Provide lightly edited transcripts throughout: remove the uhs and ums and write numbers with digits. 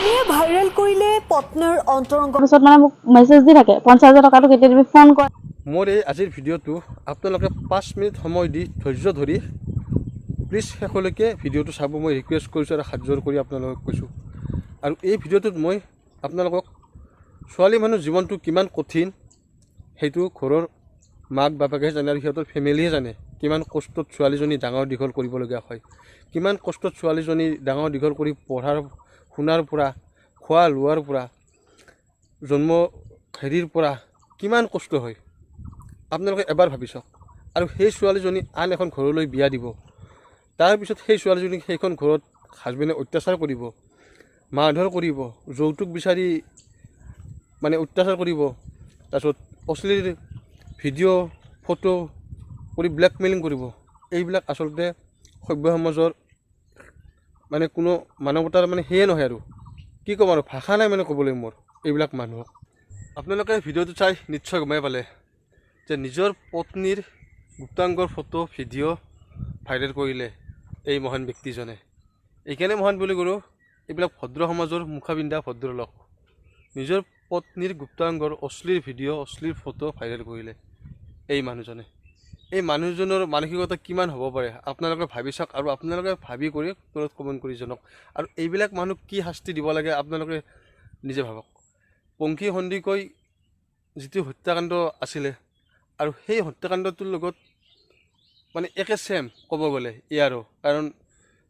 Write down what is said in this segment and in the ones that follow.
স্বামীয়ে ভাইৰেল কৰিলে পত্নীৰ অন্তৰংগ পিছত মানে মোক মেছেজ দি থাকে, 50,000 টকাটো কেতিয়া দিবি, ফোন কৰে। মোৰ এই আজিৰ ভিডিঅ'টো আপোনালোকে 5 মিনিট সময় দি ধৈৰ্য ধৰি প্লিজ শেষলৈকে ভিডিঅ'টো চাব, মই ৰিকুৱেষ্ট কৰিছোঁ আৰু হাত জোৰ কৰি আপোনালোকক কৈছোঁ। আৰু এই ভিডিঅ'টোত মই আপোনালোকক ছোৱালী মানুহৰ জীৱনটো কিমান কঠিন সেইটো ঘৰৰ মাক বাপেকেহে জানে আৰু সিহঁতৰ ফেমিলিয়ে জানে, কিমান কষ্টত ছোৱালীজনী ডাঙৰ দীঘল কৰিবলগীয়া হয়, কিমান কষ্টত ছোৱালীজনী ডাঙৰ দীঘল কৰি পঢ়াৰ শুনাৰ পৰা খোৱা লোৱাৰ পৰা জন্ম হেৰিৰ পৰা কিমান কষ্ট হয় আপোনালোকে এবাৰ ভাবি চাওক। আৰু সেই ছোৱালীজনী আন এখন ঘৰলৈ বিয়া দিব, তাৰপিছত সেই ছোৱালীজনীক সেইখন ঘৰত হাজবেণ্ডে অত্যাচাৰ কৰিব, মাৰধৰ কৰিব, যৌতুক বিচাৰি মানে অত্যাচাৰ কৰিব, তাৰপিছত অশ্লীল ভিডিঅ' ফটো কৰি ব্লেকমেইলিং কৰিব। এইবিলাক আচলতে সভ্য সমাজৰ মানে কোনো মানৱতাৰ মানে সেয়ে নহয় আৰু কি ক'ম আৰু ভাষা নাই মানে ক'বলৈ মোৰ এইবিলাক মানুহক। আপোনালোকে ভিডিঅ'টো চাই নিশ্চয় গমেই পালে যে নিজৰ পত্নীৰ গুপ্তাংগৰ ফটো ভিডিঅ' ভাইৰেল কৰিলে এই মহান ব্যক্তিজনে। এইকাৰণে মহান বুলি ক'লোঁ, এইবিলাক ভদ্ৰ সমাজৰ মুখাপিন্ধা ভদ্ৰলোক নিজৰ পত্নীৰ গুপ্তাংগৰ অশ্লীল ভিডিঅ' অশ্লীল ফটো ভাইৰেল কৰিলে এই মানুহজনে। এই মানুহজনৰ মানসিকতা কিমান হ'ব পাৰে আপোনালোকে ভাবি চাওক আৰু আপোনালোকে ভাবি কৰি তলত কমেণ্ট কৰি জনাওক। আৰু এইবিলাক মানুহক কি শাস্তি দিব লাগে আপোনালোকে নিজে ভাবক। পংখী সন্দিকৈ যিটো হত্যাকাণ্ড আছিলে আৰু সেই হত্যাকাণ্ডটোৰ লগত মানে একে ছেম ক'ব গ'লে ইয়াৰো, কাৰণ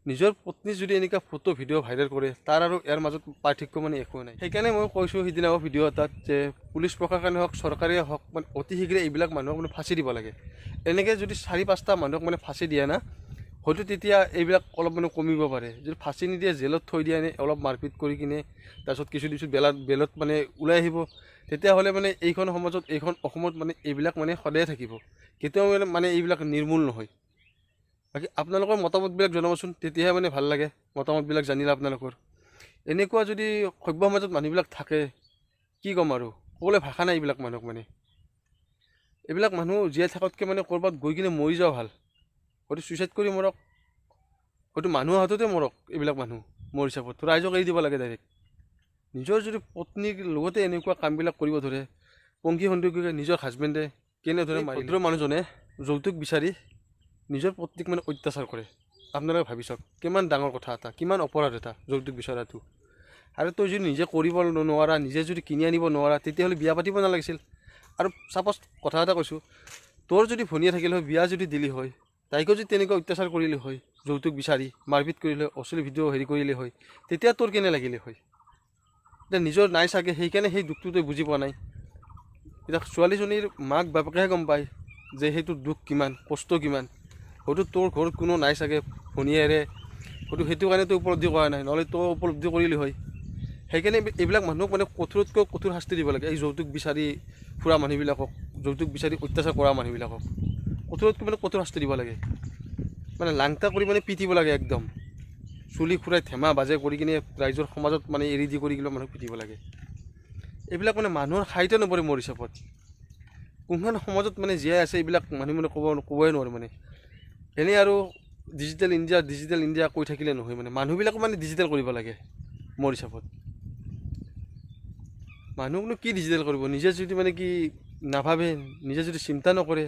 নিজৰ পত্নী যদি এনেকুৱা ফটো ভিডিঅ' ভাইৰেল কৰে তাৰ আৰু ইয়াৰ মাজত পাৰ্থক্য মানে একো নাই। সেইকাৰণে মই কৈছোঁ সিদিনাও ভিডিঅ' এটাত যে পুলিচ প্ৰশাসনে হওক চৰকাৰে হওক মানে অতি শীঘ্ৰে এইবিলাক মানুহক মানে ফাঁচি দিব লাগে। এনেকৈ যদি 4-5টা মানুহক মানে ফাঁচি দিয়ে না, হয়তো তেতিয়া এইবিলাক অলপ মানে কমিব পাৰে। যদি ফাঁচি নিদিয়ে জেলত থৈ দিয়ে এনে অলপ মাৰপিট কৰি কিনে তাৰপিছত কিছু পিছত বেলত মানে ওলাই আহিব, তেতিয়াহ'লে মানে এইখন সমাজত এইখন অসমত মানে এইবিলাক মানে সদায় থাকিব, কেতিয়াও মানে এইবিলাক নিৰ্মূল নহয়। বাকী আপোনালোকৰ মতামতবিলাক জনাবচোন, তেতিয়াহে মানে ভাল লাগে মতামতবিলাক জানিলে আপোনালোকৰ। এনেকুৱা যদি সভ্য সমাজত মানুহবিলাক থাকে কি ক'ম আৰু, ক'বলৈ ভাষা নাই এইবিলাক মানুহক। মানে এইবিলাক মানুহ জীয়াই থকাতকৈ মানে ক'ৰবাত গৈ কিনে মৰি যোৱা ভাল, হয়তো ছুইচাইড কৰি মৰক, হয়তো মানুহৰ হাততে মৰক এইবিলাক মানুহ মোৰ হিচাপত। ৰাইজক এৰি দিব লাগে ডাইৰেক্ট। নিজৰ যদি পত্নীৰ লগতে এনেকুৱা কামবিলাক কৰিব ধৰে, পংখী সন্দিকৈকে নিজৰ হাজবেণ্ডে কেনেদৰে ভদ্ৰ মানুহজনে যৌতুক বিচাৰি নিজৰ পত্নীক মানে অত্যাচাৰ কৰে, আপোনালোকে ভাবি চাওক কিমান ডাঙৰ কথা এটা, কিমান অপৰাধ এটা যৌতুক বিচৰাটো। আৰু তই যদি নিজে কৰিব নোৱাৰা, নিজে যদি কিনি আনিব নোৱাৰা, তেতিয়াহ'লে বিয়া পাতিব নালাগিছিল। আৰু ছাপ'জ কথা এটা কৈছোঁ, তোৰ যদি ভনীয়ে থাকিল হয়, বিয়া যদি দিলি হয়, তাইকো যদি তেনেকুৱা অত্যাচাৰ কৰিলে হয়, যৌতুক বিচাৰি মাৰপিট কৰিলে হয়, অশ্লীল ভিডিঅ' হেৰি কৰিলে হয়, তেতিয়া তোৰ কেনে লাগিলে হয়? এতিয়া নিজৰ নাই চাগে, সেইকাৰণে সেই দুখটো তই বুজি পোৱা নাই। এতিয়া ছোৱালীজনীৰ মাক বাপেকেহে গম পায় যে সেইটো দুখ কিমান, কষ্ট কিমান। হয়তো তোৰ ঘৰত কোনো নাই চাগে ভনীয়েৰে, হয়তো সেইটো কাৰণে তই উপলব্ধি কৰা নাই, নহ'লে তই উপলব্ধি কৰিলি হয়। সেইকাৰণে এইবিলাক মানুহক মানে কঠোৰতকৈ কঠোৰ শাস্তি দিব লাগে। এই যৌতুক বিচাৰি ফুৰা মানুহবিলাকক, যৌতুক বিচাৰি অত্যাচাৰ কৰা মানুহবিলাকক কঠোৰতকৈ মানে কঠোৰ শাস্তি দিব লাগে। মানে লাংটা কৰি মানে পিটিব লাগে একদম, চুলি খুৰাই ধেমা বাজে কৰি কিনে ৰাইজৰ সমাজত মানে এৰি দি কৰি কিনে মানুহক পিটিব লাগে। এইবিলাক মানে মানুহৰ খাইতে নপৰে মোৰ হিচাপত। কোনখন সমাজত মানে জীয়াই আছে এইবিলাক মানুহ মানে ক'বই নোৱাৰে মানে। এনেই আৰু ডিজিটেল ইণ্ডিয়া ডিজিটেল ইণ্ডিয়া কৈ থাকিলে নহয়, মানে মানুহবিলাকো মানে ডিজিটেল কৰিব লাগে মোৰ হিচাপত। মানুহকনো কি ডিজিটেল কৰিব, নিজে যদি মানে কি নাভাবে, নিজে যদি চিন্তা নকৰে,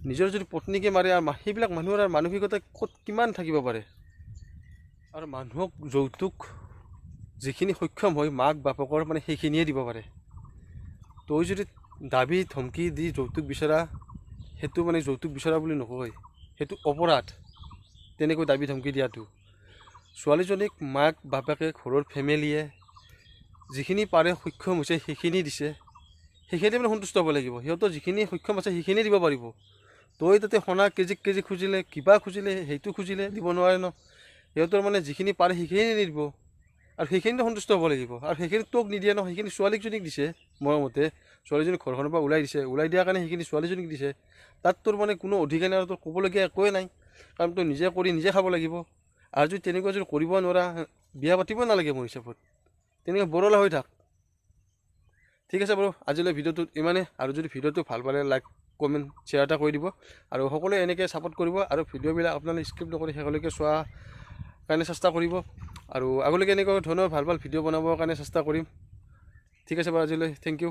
নিজৰ যদি পত্নীকে মাৰে, আৰু সেইবিলাক মানুহৰ আৰু মানসিকতা ক'ত কিমান থাকিব পাৰে। আৰু মানুহক যৌতুক যিখিনি সক্ষম হয় মাক বাপেকৰ মানে সেইখিনিয়ে দিব পাৰে। তই যদি দাবী ধমকি দি যৌতুক বিচৰা, সেইটো মানে যৌতুক বিচৰা বুলি নকয়, সেইটো অপৰাধ তেনেকৈ দাবী ধমকি দিয়াটো। ছোৱালীজনীক মাক বাপেকে ঘৰৰ ফেমিলিয়ে যিখিনি পাৰে সক্ষম হৈছে সেইখিনি দিছে, সেইখিনি মানে সন্তুষ্ট হ'ব লাগিব। সিহঁতৰ যিখিনি সক্ষম আছে সেইখিনিয়ে দিব পাৰিব। তই তাতে সোণা কেজি কেজি খুজিলে, কিবা খুজিলে, সেইটো খুজিলে দিব নোৱাৰে ন। সিহঁতৰ মানে যিখিনি পাৰে সেইখিনি দিব আৰু সেইখিনিতে সন্তুষ্ট হ'ব লাগিব। আৰু সেইখিনি তোক নিদিয়ে ন, সেইখিনি ছোৱালীজনীক দিছে। মৰমতে ছোৱালীজনীক ঘৰখনৰ পৰা ওলাই দিছে, ওলাই দিয়াৰ কাৰণে সেইখিনি ছোৱালীজনীক দিছে। তাত তোৰ মানে কোনো অধিকাৰ নাই আৰু তোৰ ক'বলগীয়া একোৱেই নাই, কাৰণ তই নিজে কৰি নিজে খাব লাগিব। আৰু যদি তেনেকুৱা যদি কৰিব নোৱাৰা, বিয়া পাতিব নালাগে মোৰ হিচাপত, তেনেকৈ বৰলা হৈ থাক। ঠিক আছে বাৰু, আজিলৈ ভিডিঅ'টোত ইমানেই। আৰু যদি ভিডিঅ'টো ভাল পালে লাইক কমেণ্ট শ্বেয়াৰ এটা কৰি দিব আৰু সকলোৱে এনেকৈ ছাপোৰ্ট কৰিব। আৰু ভিডিঅ'বিলাক আপোনালোকে স্কিপ নকৰি শেষলৈকে চোৱা কাৰণে চেষ্টা কৰিব আৰু আগলৈকে এনেকুৱা ধৰণৰ ভাল ভাল ভিডিঅ' বনাবৰ কাৰণে চেষ্টা কৰিম। ঠিক আছে বাৰু, আজিলৈ thank U.